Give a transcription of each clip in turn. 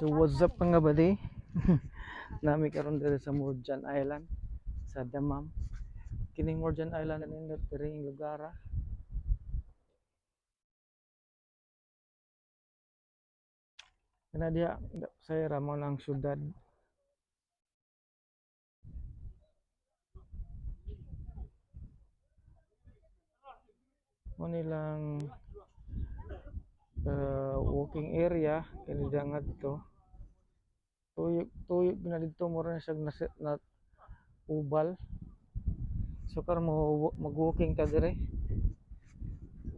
So what's up, mga buddy? Nami karon diri sa Murjan Island sa Dammam. Kining Murjan Island nindot diri ang lugar ah. Kana diha sa mao nang syudad. Mo nilang walking area kini diha ngadto. Tuyok tuyok na didto, mura na siya na ubal. So karon mo mag-walking ta dire.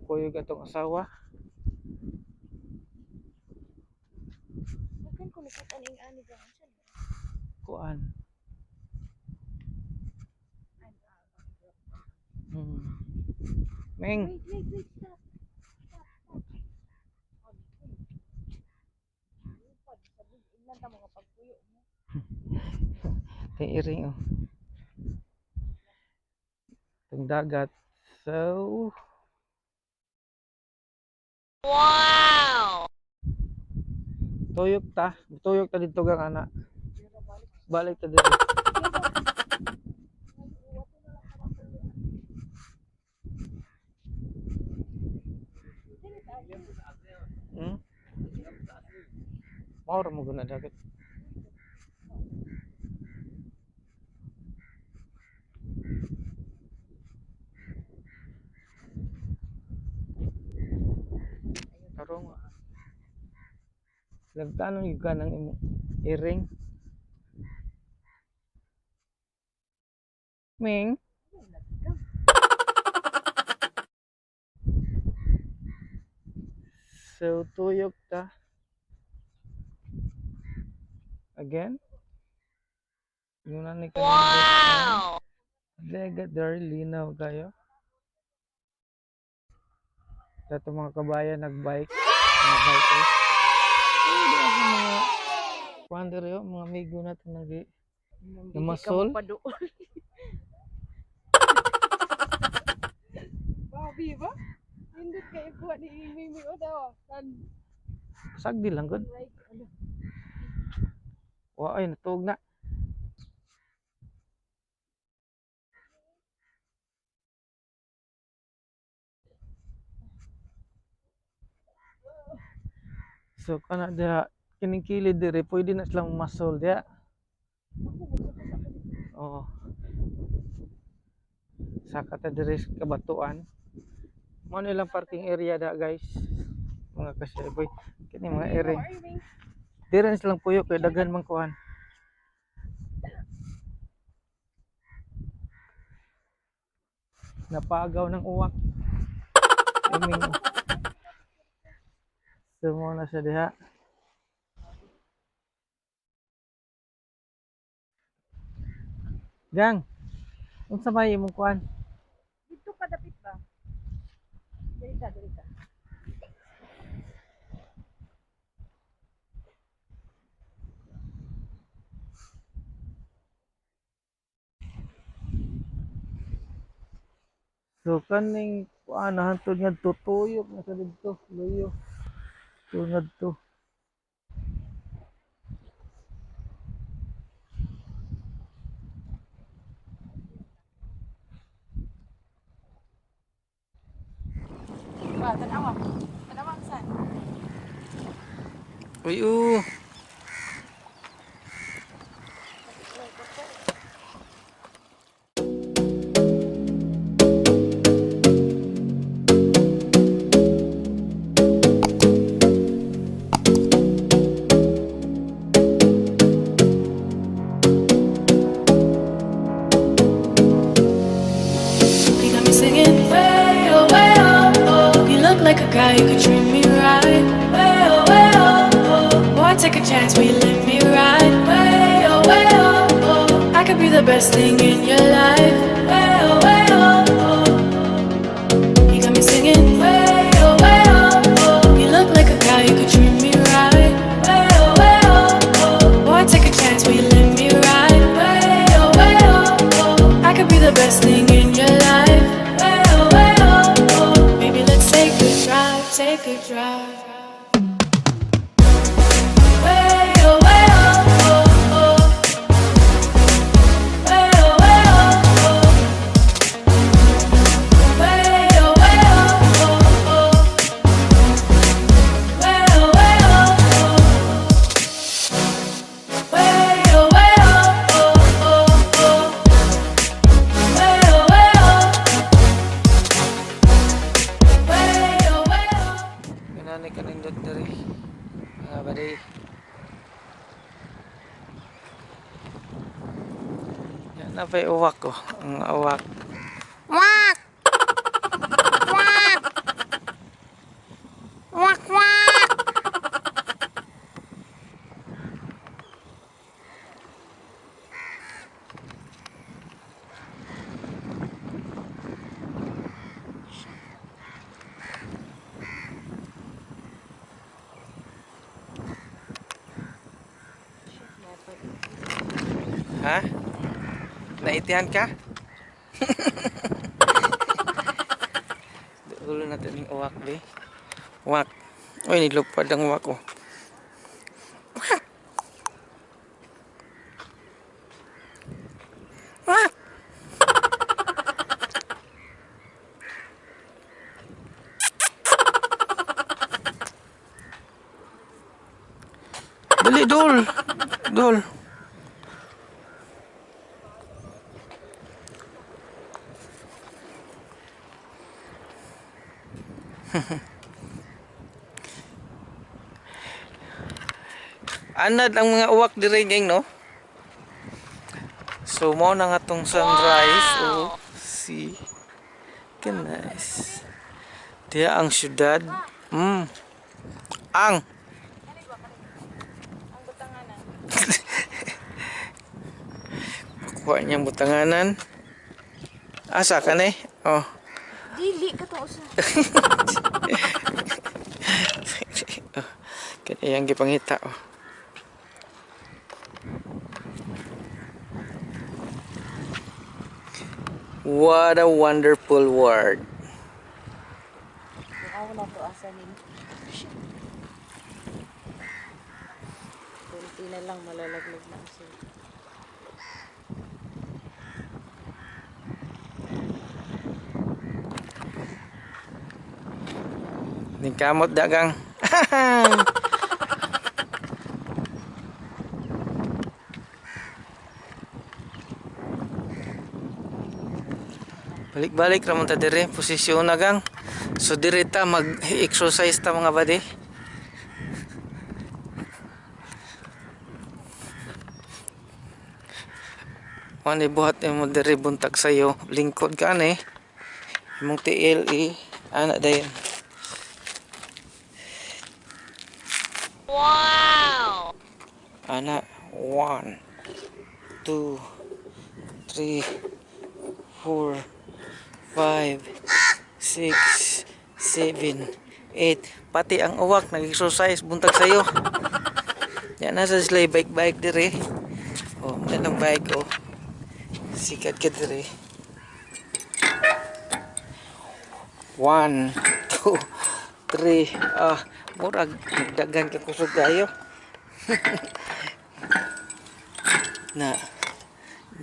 Kuyog atong asawa. Dagan ko nikita ning ani ba siya. Kuan. Meng, Wait, wait, wait, stop. Stop, stop. Ilan ta mga pagpuyo mo? Ting iring oh. Itong dagat. So, Wow! tuyok ta. Tuyok ta dito gang ana. Balik ta dito. Mao ra mo guna dagat. Tarong lagtanon gyud ka ng imong iring. Ming. So tuyok ta. Again. Yun na ni Wow! Dagat dari linaw kayo. Dato mga kabayan nagbike, mga bikers. Ay, di ako mga kuan diri oh, mga amigo natin nagi Namasol? Pa doon. Babi ba? Indot kay kuha ni Mimi o daw. San Sagdi lang gud. like ano? Wa ay natuog na. So kana diha kining kilid diri pwede na silang masol diha. Oo. Saka ta diri sa kabatuan. Mao nilang parking area da, guys. Mga kaseboy. Kini mga area. How are you, Ming? Diri na silang puyo kay daghan man kuan. Napagaw ng uwak. Iming. So mo na siya diha. Gang. Unsa may imong kuan? Dito ka dapit ba? Dili ta, dili ta. So kaning kuan hantod nga tuyok na sa didto, luyo. Tu ngadto. Ba, tanawa. Tanawa ang san. Uy, oh. You got me singing way oh way oh oh. You look like a guy who could treat me right. Way oh way oh oh. Boy, take a chance, will you let me ride? Way oh way oh oh. I could be the best thing in your life. Way oh way oh oh. You got me singing way oh way oh oh. You look like a guy who could treat me right. Way oh way oh oh. Boy, take a chance, will you let me ride? Way oh way oh oh. I could be the best thing in your life. Way oh way oh oh. Maybe let's take a drive, take a drive. Way Kani kanindot diri. Mga buddy. Yan na pa'y uwak ko. Ang uwak. Wak! Wak! Wak, wak! Ha? Naitihan ka? Ulo natin yung uwak, be. Uwak. Uy, nilupad ang uwak ko. Wak! Wak! Dali, dol! Dol! Anad ang mga uwak dire, gang, no? So mo na nga tong sunrise. Oh, see. Nice. Diya ang syudad. Ang Ang butanganan. Kuha niyang butanganan. Asa ka ni? Oh. Dili ka to usa. Kani gipangita, oh. What a wonderful world. Ako na to asa nin. Kunti na lang malalaglag na ang suot. Ningkamot dagang. Balik-balik ramon ta dire, posisyon na, gang. So dire ta mag-exercise ta, mga buddy. Wani buhat nimo dire buntag sayo, lingkod ka ni. Imong tiil i ana dayon. Ana, 1, 2, 3, 4, 5, 6, 7, 8. Pati ang uwak nag-exercise buntag sayo. Yan, nasa sila bike-bike dire. Oh, may lang bike, oh. Sikat ka dire. 1, 2, 3. Ah, murag daghan ka kusog kayo. Na.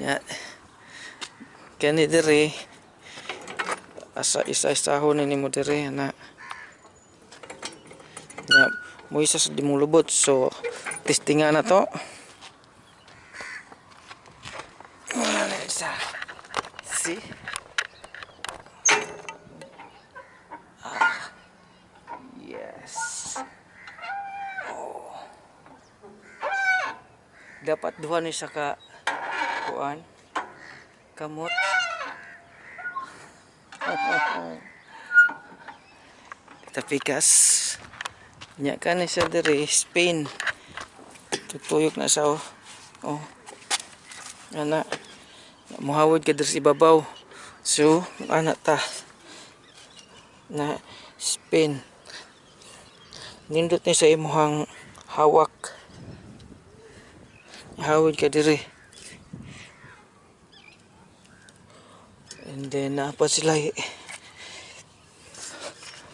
Nya. Kani dire. Asa isa-isahon ni mo dire na. Nya, mo isa sa di mo lubot. So, testingan na to. Wala na isa. See? Ah. Yes. Oh. Dapat duha ni sa ka kuan kamot. Tapikas. Nya ka ni siya diri Spain. Tutuyok na siya, oh. Oh. Ana. Muhawod ka diri sa ibabaw. So, ana ta. Na Spain. Nindot ni sa imuhang hawak. Hawod ka diri. And then napa sila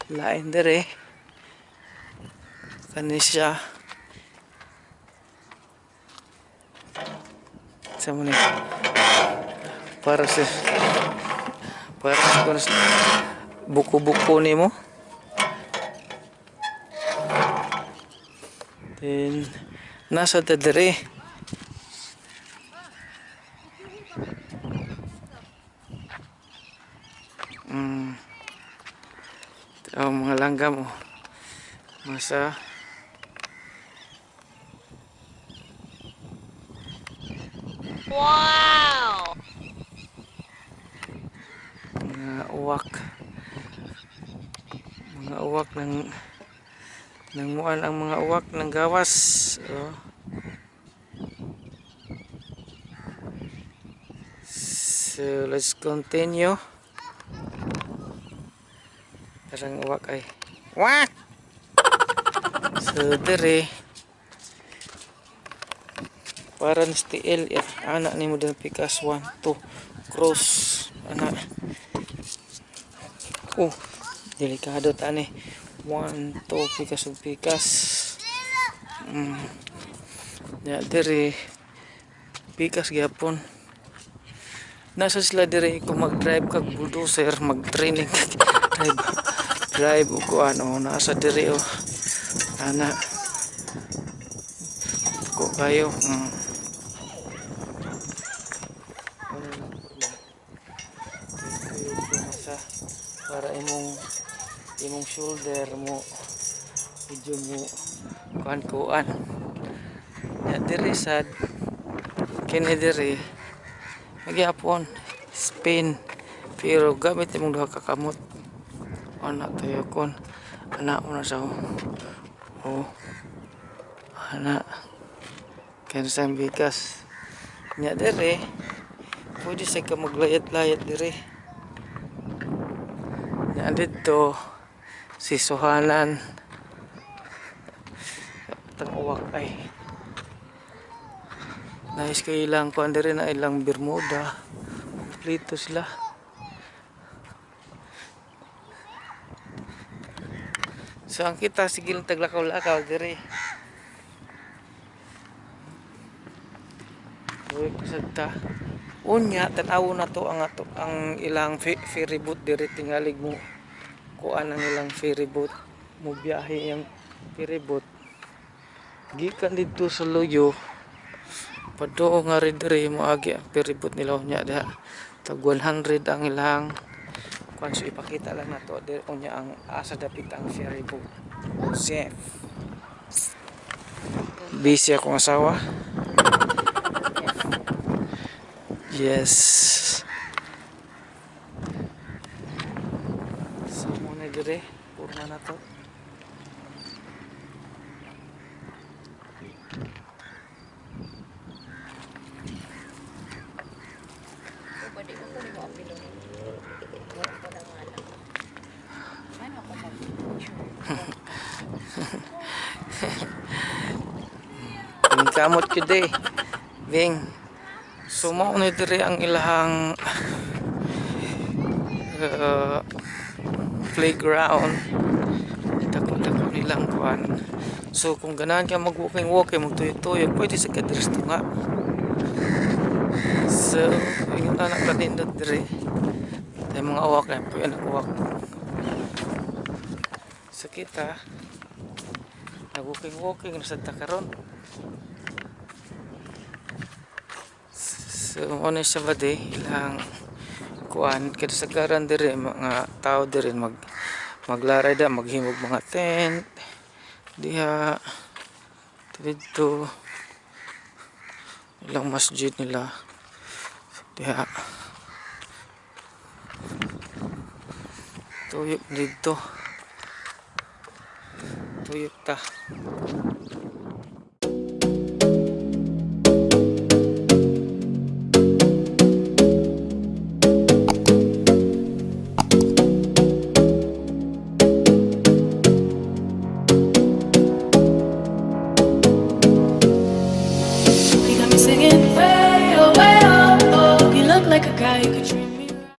lain diri. Kani siya. Sa mo ni? Para sa buko-buko nimo. Then nasa ta diri. Oh, mga langgam, oh. Masa Wow! Mga uwak. Mga uwak ng nangmuan ang mga uwak ng gawas. Oh. So let's continue. Tarang uwak ay. Wak! So dire para ni TL ya anak ni model pikas 1 2 cross anak. Oh, delikado tani. 1 2 pikas ug pikas. Ya dire pikas gyapon. Nasa sila dire kung mag-drive kag bulldozer, mag-training kag drive drive ug kuan, oh, nasa dire, oh. Ana. Ko kayo. Ano lang po na. Sa para imong shoulder mo medyo mo kuan kuan. Ya dire sad kini dire magyapon spin, pero gamit imong duha ka kamot, ana, tuyokon ana mo na sa, oh, ana kaya sa bikas nya dire pwede sa ka maglayat-layat dire nya. Dito si Suhanan tang uwak ay nice kay ilang kuan dire na ilang Bermuda, kompleto sila. So ang kita, sige lang taglakaw-lakaw dire. Uy, kusad ta. Unya, tan-awon na to ang ato ang ilang ferry boat dire, tingalig mo kuan ang ilang ferry boat, mo biyahe ang ferry boat gikan didto sa Luyo padung nga rin dire, moagi ang ferry boat nila. Unya diha tag 100 ang ilang kuan. So ipakita lang nato dire unya ang asa dapit ang ferry boat. Safe. Busy akong asawa. Yes. So muna dire, purma na to. Pwede ko kunin mo apilo. Wala ko na nga lang. Ano ako mag-picture? Ang kamot gyud eh. Bing. So mao ni dire ang ilahang playground. Dako-dako nilang kuan. So kung ganahan ka mag walking walking, magtuyo-tuyo, pwede sa ka diri sa tunga. So ingon na kanindot dire. Tay mga uwak na po yan, uwak. So kita nag walking walking na sad ta karon. So ano siya ba di ilang kuan kaya sa garan dire mga tao dire maglaray da, maghimog mga tent diha dito, ilang masjid nila diha, tuyok dito, tuyok ta. You got me singing, way oh, way oh, oh. You look like a guy who could treat me right.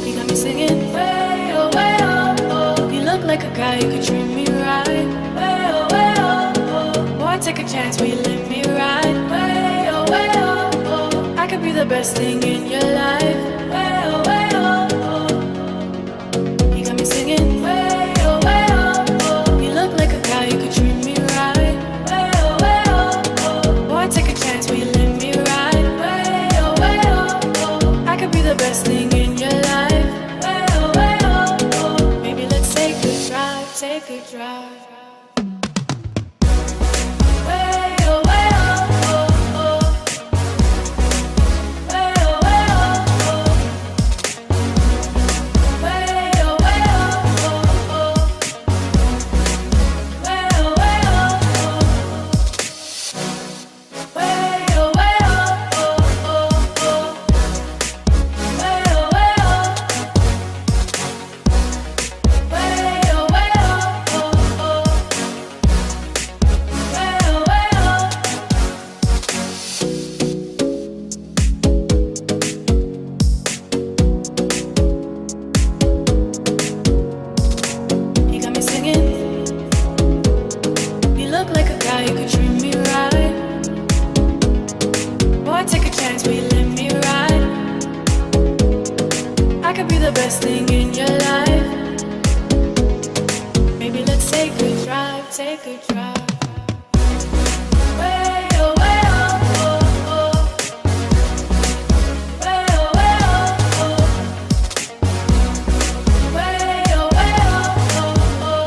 You got me singing, way oh, way oh, oh. You look like a guy who could treat me right. Way oh, way oh, oh. Boy, take a chance, will you let me ride? Way oh, way oh, oh. I could be the best thing in your life. Way oh, way oh, oh. You got me singing, way drive. Way oh, way oh, oh, oh. Way oh, way oh, oh. Way oh, way oh, oh, oh. Way oh, way oh, oh. Way oh, way oh, oh, oh, oh. Way oh, way oh. Way oh, way oh, oh, oh. Way oh, way oh. You got me singing. You look like a guy who could treat me right. Boy, take a chance, will you let me ride? I could be the best thing in your life. Maybe let's take a drive, take a drive. Way oh, way oh, oh, oh. Way oh, way oh, oh. Way oh, way oh, oh, oh.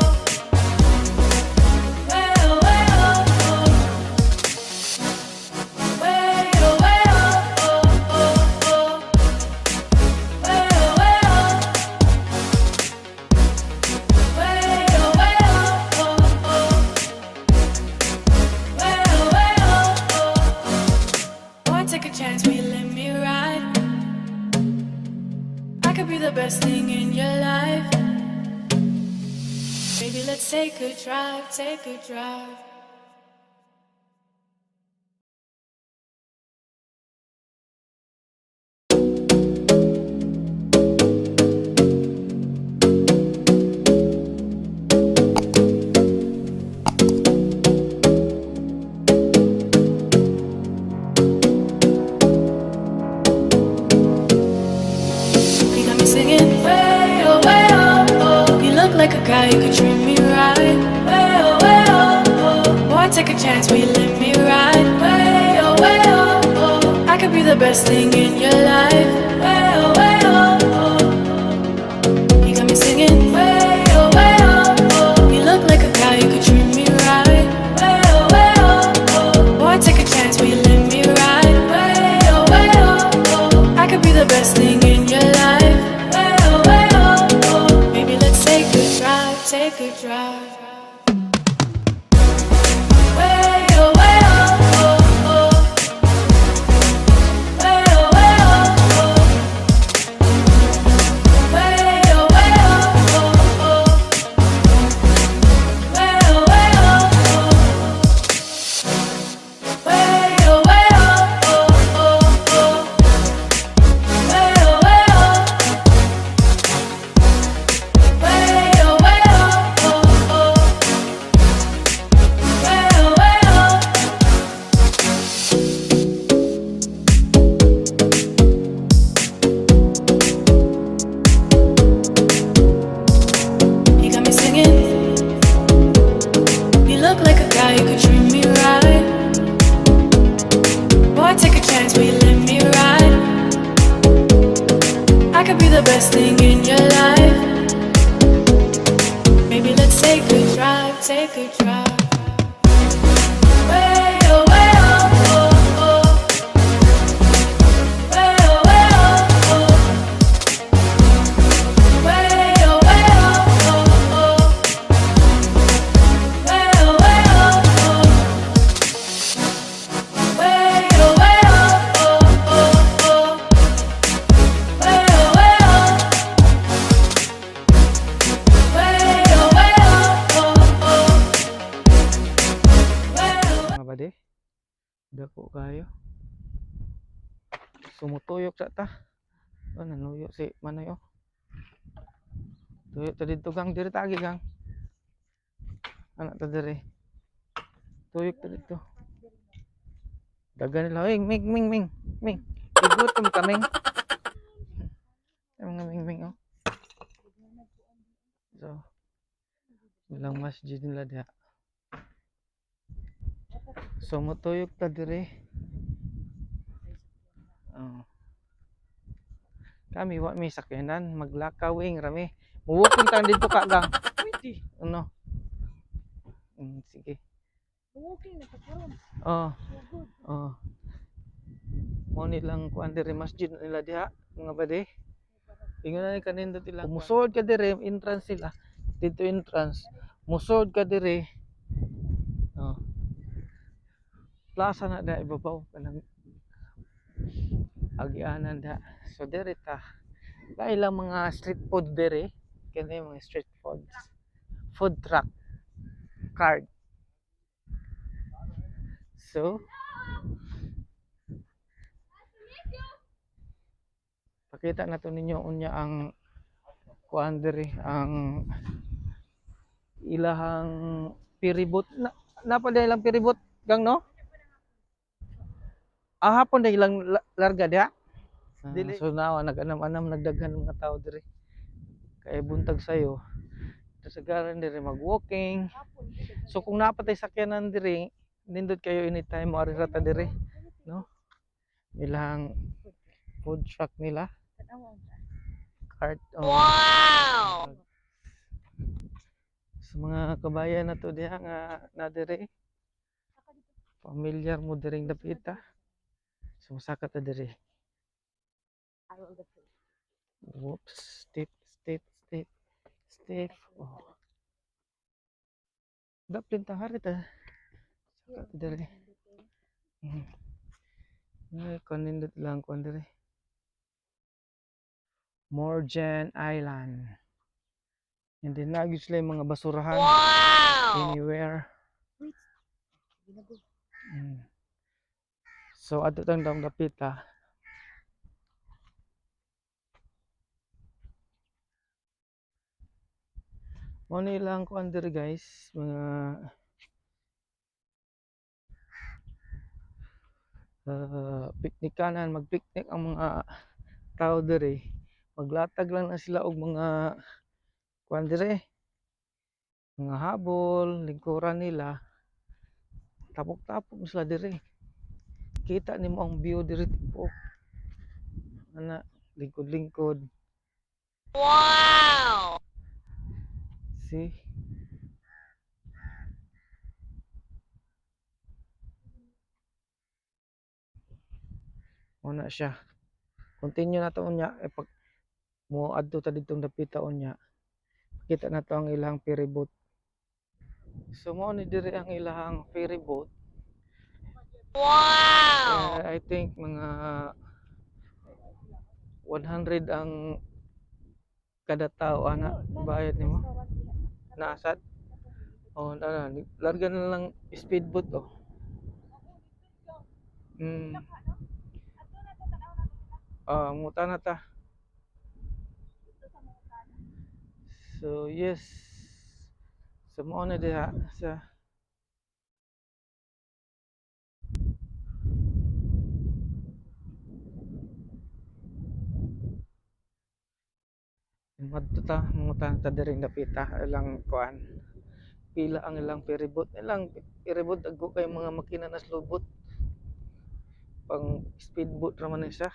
Way oh, way oh, oh. Way oh, way oh, oh, oh, oh. Way oh, way oh. Way oh, way oh, oh, oh. Way oh, way oh, oh. Boy, take a chance, will you let me ride? I could be the best thing in your life. Maybe let's take a drive, take a drive. You got me singing. Way oh, way oh, oh. You look like a guy who could treat me right. Way oh, way oh, oh. Boy, take a chance, will you let me ride? Way oh, way oh, oh. I could be the best thing in your life. Way oh, way oh, oh. You got me singing. Way oh, way oh, oh. You look like a guy who could treat me right. Way oh, way oh, oh. Boy, take a chance, will you let me ride? Way oh, way oh, oh. I could be the best thing in your life. Way oh, way oh, oh. Maybe let's take a drive, take a drive. Way oh, way oh, oh, oh. Way oh, way oh, oh. Way oh, way oh, oh, oh. Way oh, way oh, oh. Way oh, way oh, oh, oh, oh. Way oh, way oh. Way oh, way oh, oh, oh. Way oh, way oh. You got me singing. You look like a guy who could treat me right. Boy, take a chance, will you let me ride? I could be the best thing in your life. Maybe let's take a drive, take a drive. Way oh, way oh, oh, oh. Way oh, way oh, oh. Way oh, way oh, oh, oh. Way oh, way oh, oh. Way oh, way oh, oh, oh, oh. Way oh, way oh. Way oh, way oh, oh, oh. Way oh. Mga bade. Dako kayo. Sumutuyok sa ta. Oh, nanuyo si Manoy oh. Tuyok ta didto, gang, diri tagi, gang. Anak ta diri. Tuyok ta didto. Dagan nila, oy, ming ming ming ming. Igutom ka, ming. Ay, mga ming ming oh. So, walang masjid nila diha. So mutuyok ta diri. Oh. Kami wa mi sakyanan, maglakawing rami. Muwalking ta didto ka, gang. Pwede. Ano? Sige. Walking na ta karon. Oh, So good. oh. Mo nilang kuan diri, masjid nila diha, mga bade. Ingon na ni kanindot ilang. Musod ka diri, entrance sila. Dito entrance. Musod ka diri. Oh. Plaza na da ibabaw kanang agianan da. So diri ta. Dahil lang mga street food diri. Kani mga street foods. Food truck. Cart. So, pakita na to ninyo unya ang kuan diri, ang ilahang piribot na napa ilang piribot gang, no? Ah, hapon na ilang larga diha. Ah, Dili. So nawa nag-anam-anam, nagdaghan mga tao diri kay buntag sayo kasagaran diri mag-walking. So kung napatay sakyanan diri, nindot kayo anytime mo ari rata diri, no? Ilang food truck nila. Tanaw. Cart. Oh. Wow! Sa mga kabayan na to diha nga na diri, familiar mo diring dapita. Sumasaka ta diri. I will the food. Whoops, step, step, step, step. Oh. Daplin ta hari ta. Saka ta diri. Ay, kanindot lang kuan diri. Morgan Island. Hindi na gyud sila yung mga basurahan Wow! anywhere. Wait. Ginago. So ato tang dam dapita. Mo ni ilang kuan diri, guys, mga piknikanan, magpiknik ang mga tao diri. Maglatag lang na sila og mga kuan diri, mga habol, lingkuran nila. Tapok-tapok na sila diri. Kita nimo ang view diri tibuok. Ana, lingkod-lingkod. Wow! See? Muna siya. Continue na to unya e pag mo adto ta didtong dapita unya. Kita na to ang ilang ferry boat. So mao ni diri ang ilang ferry boat. Wow! Eh, I think mga 100 ang kada tao ana bayad nimo. Naasad? Oh, na, larga na lang speedboat, oh. Ah, muta na ta. So, yes. So, mao na diha sa Madto ta, mangutan ta diri dapita ilang kuan. Pila ang ilang ferryboat. Ilang ferryboat dagko kay mga makina na slowboat. Pang speedboat ra man ni siya.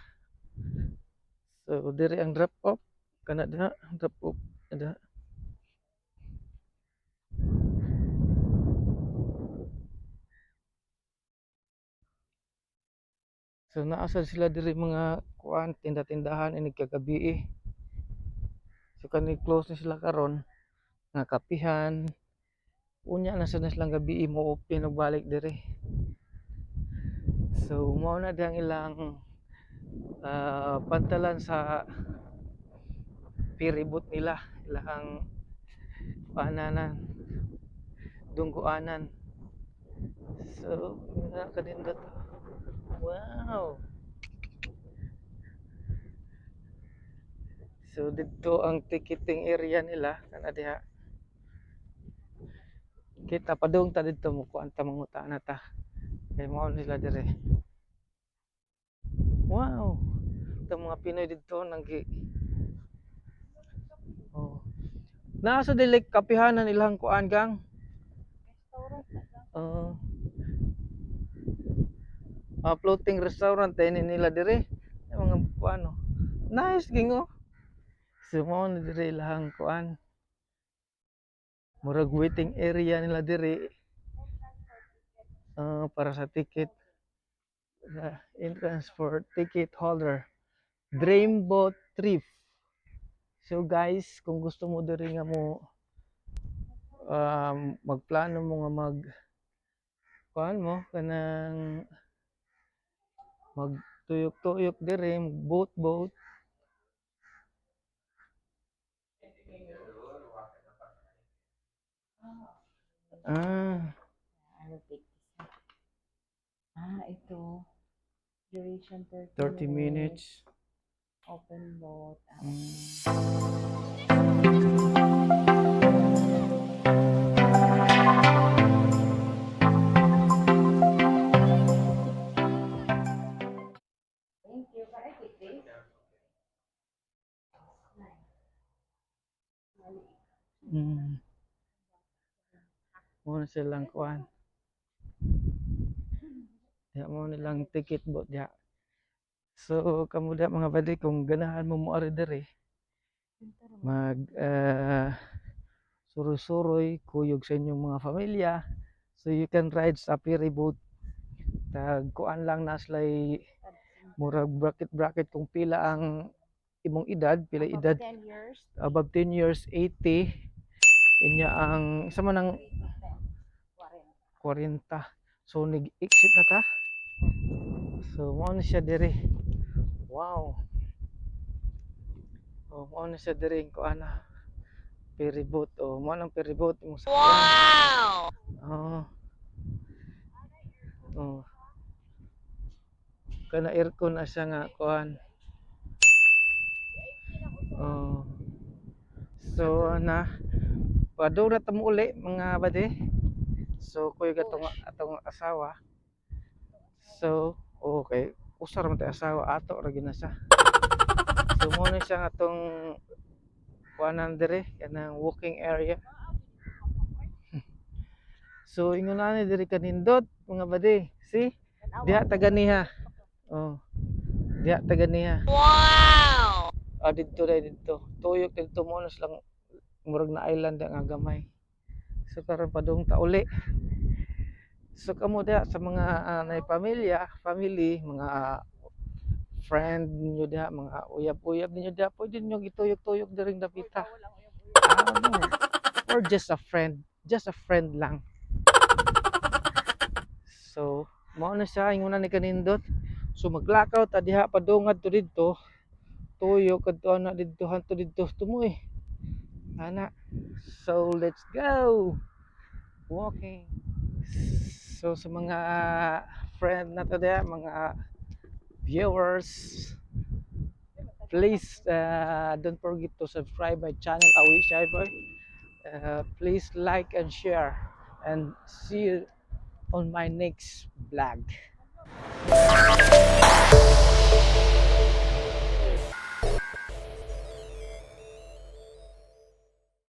So diri ang drop off kana diha, drop off diha. So naa sad sila diri mga kuan, tinda-tindahan inig kagabi eh. So kani close ni sila karon nga kapihan. Unya na sad na silang gabi mo open og balik diri. So mao na dihang ilang pantalan sa ferryboat nila, ilang pananan, dungguanan. So nga kanindot. Wow. So didto ang ticketing area nila kana diha. Kita padung ta didto, mo kuan ta, mangutana ta. Kay mao nila dire. Wow. Itong mga Pinoy didto nanggi. Oh. Naa sa dili kapihanan ilang kuan gang. Restaurant na lang. Oh. Ah, floating restaurant eh, ni nila dire. Yung mga kuan, oh. Nice gingo. So mao na dire ilang kuan. Murag waiting area nila diri. Ah, para sa ticket. Entrance for ticket holder. Dream boat trip. So guys, kung gusto mo diri nga mo magplano mo nga mag kuan mo kanang magtuyok-tuyok diri, boat boat. Ah, I will take this. Ah, ito. Duration 30, 30 minutes. Open boat. Ah, Thank you. Can I take this? Muna silang kuan. Diha mo nilang ticket boat diha. So kamo diha, mga badi, kung ganahan mo moari diri, mag suroy-suroy kuyog sa inyong mga pamilya, so you can ride sa ferry boat. Tag kuan lang na sila'y murag bracket bracket kung pila ang imong edad, pila Above edad. 10 years. Above 10 years 80, inya ang isa man ang 40. 40. So nag-exit na ta. So mao na siya diri. Wow. Oh, mao na siya diri ko ana. Ferry boat. Oh, mao nang ferry boat imong sakyan. Wow. Oh. Oh. Kana aircon na siya nga kuan. Oh. So na padung na ta mo uli, mga bade. So kuy atong atong asawa. So okay, usar man tay asawa ato ra gyud na siya. So mo na siya atong kuanan dire, kanang walking area. So ingon ani diri kanindot, mga bade. See? Diha ta ganiha. Oh. Diha ta ganiha. Wow. Ah, didto dai didto. Tuyok didto mo na silang murag na island nga gamay. So karon padung ta uli. So kamo diha sa mga nay pamilya, family, mga friend ninyo diha, mga uyab-uyab ninyo diha, pwede ninyo gituyok-tuyok diring dapita. Ah, no. Or just a friend, just a friend lang. So, mao na siya ingon ni kanindot. So maglakaw ta diha padung ngadto didto. Tuyok kadto ana didto hanto didto tumoy. Ana. So let's go. Walking. So sa mga friend na to diha, mga viewers, please don't forget to subscribe my channel, Awi Shy Boy. Please like and share and see you on my next vlog.